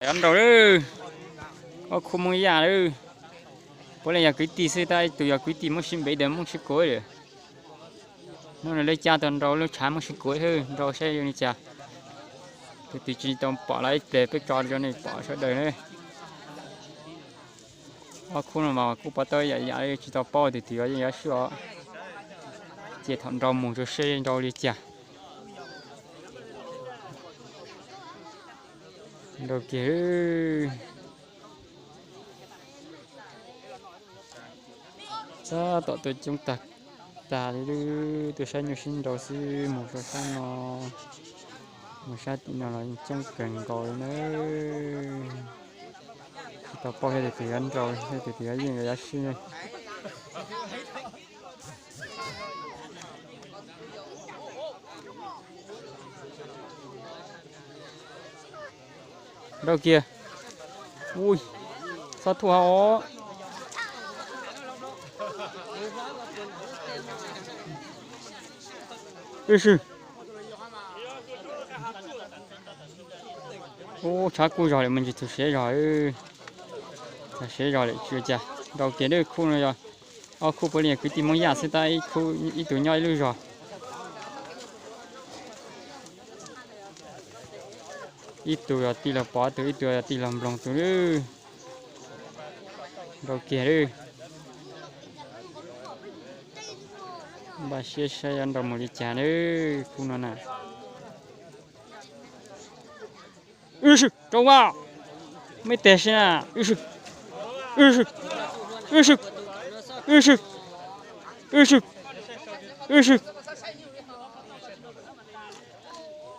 Yuav nraus lawm, ob khub Hmoob Yaj lawm. Puav leej yog kwv tij xwb, tab ib tug yog kwv tij Hmoob Sib Npev, ib tug Hmoob Sib Kuav lawm. Hnub no lawv cab tau nraus lub tshav Hmoob Sib Kuav thiab, nraus saib zoo li cas. Tus twg tsis tau pom los ib pliag peb tso rau nej pom sawv daws na. Ob khub no mas kuj pov tau yam yam li tsis tau paub, tus twg yeej yuav sib os. Ces thaum nraus mus rau seb nraus li cas. Nraus kiag. Tab tom tuaj coob tag tag li, tuaj saib nyuj sib nraus xwb, mus rau sab no, mus sab tim no los yeej coob kawg nkaus li na. Tsis tau paub thiab, tus twg yuav nraus thiab tus twg yuav yeej yuav sib. Nraus kiag. Ui, txhob thuam os. Ib sij. Ub, tshav kub zog lawm, me ntsis txog siav zog, txog siav zog lawm tsis ua cas. Nraus kiag lawm, khub no yog ob khub puav leej yog kwv tij Hmoob Yaj xwb, tab ib tug nyob ib lub zog. Ib tug yog tij laug Pov, ib tug, ib tug yog tij laug Nploog tus lawm. Nraus kiag lawm. Npaj siab saib yuav nraus mus li cas lawm khub no na. Ib sij, rau mas, me teg si na. Ib sij, ib sij, ib sij, ib sij, ib sij, ib sij,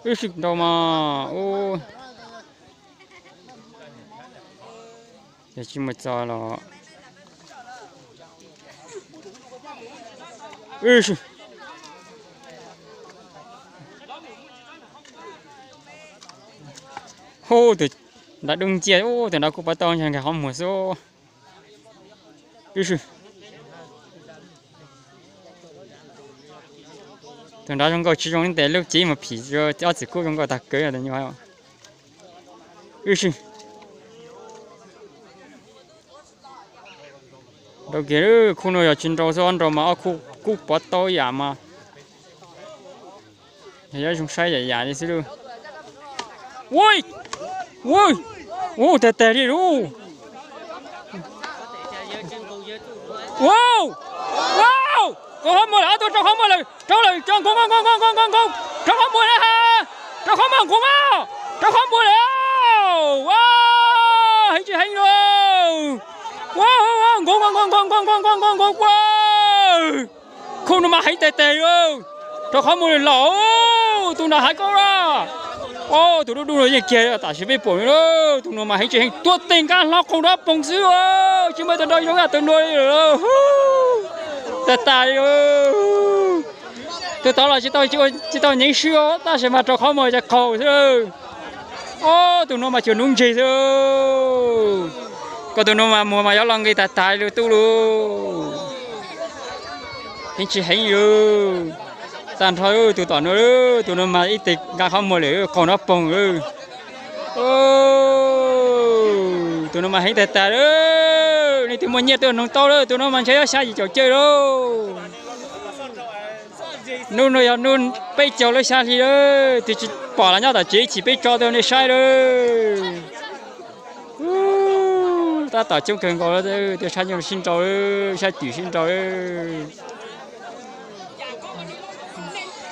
ib sij nraus mas. Ub, yog tsis mus txog los. Ib sij. Hu, tus nrad dub nciab, tus nrad kuj pov tau nkag qhov muag xwb. Ib sij. Tus nrad zoo nkauj tsis zoo li ntawd, lub cev mus phim ob txiv kub zoo nkauj tag kev. Ib sij. Nraus kiag, khub no yog tsis nraus xwb, nraus mas ob khub kub pov tau yam mas. Yog yuav zoo saib yam yam li xwb lauj. Ui, ui, ub, tag tag li lauj. Ua, ua, rau qhov muag lawm, ob tug rau qhov muag lawm, rau lawm, rau nkoos nkoos nkoos nkoos nkoos, rau qhov muag lawm ha, rau qhov muag nkoos mas, rau qhov muag lawm. Ua, heev tsis heev lauj. Ua, nkoos nkoos nkoos nkoos nkoos nkoos nkoos nkoos, ua. Khub no mas heev tag tag li, rau qhov muag lawm los, tus no heev kawg na. Tus dub dub no yeej kiag tam sim peb pom li, tus no mas heev tsis heev, tuaj tes nqa hlo qaug nrov poog xwb, tsis muaj tus nraus zoo tus no li lawm. Tag tag li. Tus tod los tsis tau, tsis tau nyeev swb, tab sis mas rau qhov muag ces qaug xwb. Ob tug no mas cuag nuv ntseg xwb. Koj tus no mas muag mas yuav los nqis tag tag li tub lauj. Heev tsis heev li. Tag nrho tus tom no, tus no mas ib tes nqa qhov muag lawm qaug nrov poog lawm. Tus no mas heev tag tag li. Nej twg muaj nyiaj tuaj noog tau lawm, tus no mas ntshe yuav xya yim caum caw lauj. Hnub no yog hnub peb caug lub xya hli lawm, twb tsis pom los nyob tom tsev, ib chim peb tso rau nej saib lawm. Tab tom coob kawg nkaus, tuaj saib nyuj sib nraus, saib twm sib nraus lawm.